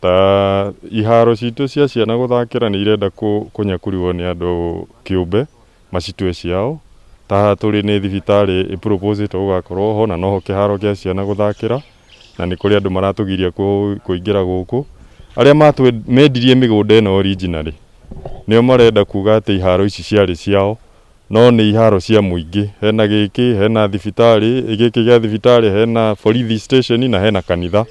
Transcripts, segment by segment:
Ta iharo citũ cia ciana gũthakĩra nĩ irenda kũnyakurirwo nĩ andũ kĩũmbe macitue ciao. Ta haha tũrĩ nĩ thibitarĩ ĩproposĩtwo gũgakorwo ho na noho kĩharo gĩa ciana gũthakĩra, na nĩ kũrĩ andũ maratũgiria kũingĩra gũkũ. Arĩa mendirie mĩgũnda ĩno originally nĩo marenda kuga atĩ iharo ici ciarĩ ciao, no nĩ iharo cia mũingĩ. Hena gĩkĩ, hena thibitarĩ, gĩkĩ gĩa thibitarĩ, hena borithi station na hena kanitha,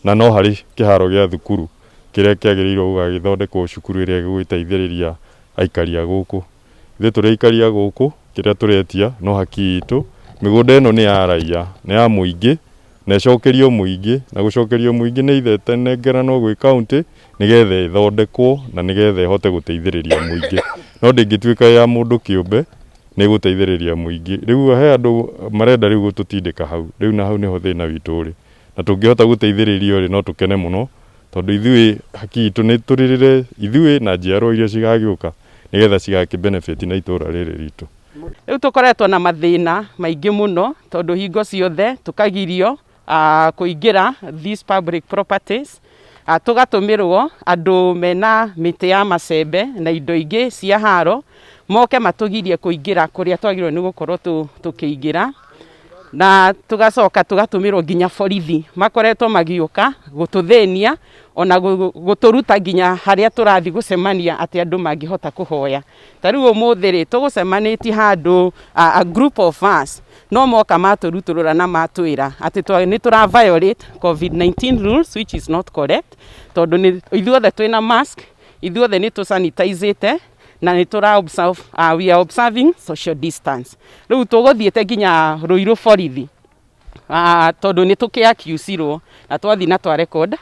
na no harĩ kĩharo gĩa thukuru kĩrĩa kĩagĩrĩirwo gũgagĩthondekwo cukuru ĩrĩa ĩgũgĩteithĩrĩria aikari a gũkũ. Ithuĩ tũrĩ aikari a gũkũ, kĩrĩa tũretia no haki itũ. Mĩgũnda ĩno nĩ ya raia, nĩ ya mũingĩ na ĩcokerio mũingĩ, na gũcokerio mũingĩ nĩ ithe ĩnengeranwo gwĩ county nĩgetha ĩthondekwo na nĩgetha ĩhote gũteithĩrĩria mũingĩ. No ndĩngĩtuĩka ya mũndũ kĩũmbe, nĩ ĩgũteithĩrĩria mũingĩ. Rĩu he andũ marenda rĩu gũtũtindĩka hau, rĩu na hau nĩho thĩna witũ ũrĩ. Na tũngĩhota gũteithĩrĩrio rĩ, no tũkene mũno, tondũ ithuĩ haki itũ nĩ tũrĩrĩre ithuĩ na njiarwa iria cigagĩũka nĩgetha cigakĩ benefit na itũra rĩrĩ ritũ. Rĩu tũkoretwo na mathĩna maingĩ mũno tondũ hingo ciothe tũkagirio kũingĩra these public properties, tũgatũmĩrwo andũ mena mĩtĩ ya macembe na indo ingĩ cia haro moke matũgirie kũingĩra kũrĩa twagĩrĩirwo nĩ gũkorwo tũkĩingĩra, na tũgacoka tũgatũmĩrwo nginya borithi makoretwo magĩũka gũtũthĩnia ona gũtũruta nginya harĩa tũrathiĩ gũcemania atĩ andũ mangĩhota kũhoya. Ta rĩu ũmũthĩ rĩ, tũgũcemanĩtie handũ a group of us, no moka matũrutũrũra na matwĩra atĩ nĩ tũra violate COVID-19 rules, which is not correct, tondũ ithuothe twĩna mask, ithuothe nĩ tũsanitizĩte na nĩ tũra observe, we are observing social distance. Rĩu tũgũthiĩte nginya Ruiru borithi, tondũ nĩ tũkĩ accusirwo na twathiĩ na twa record.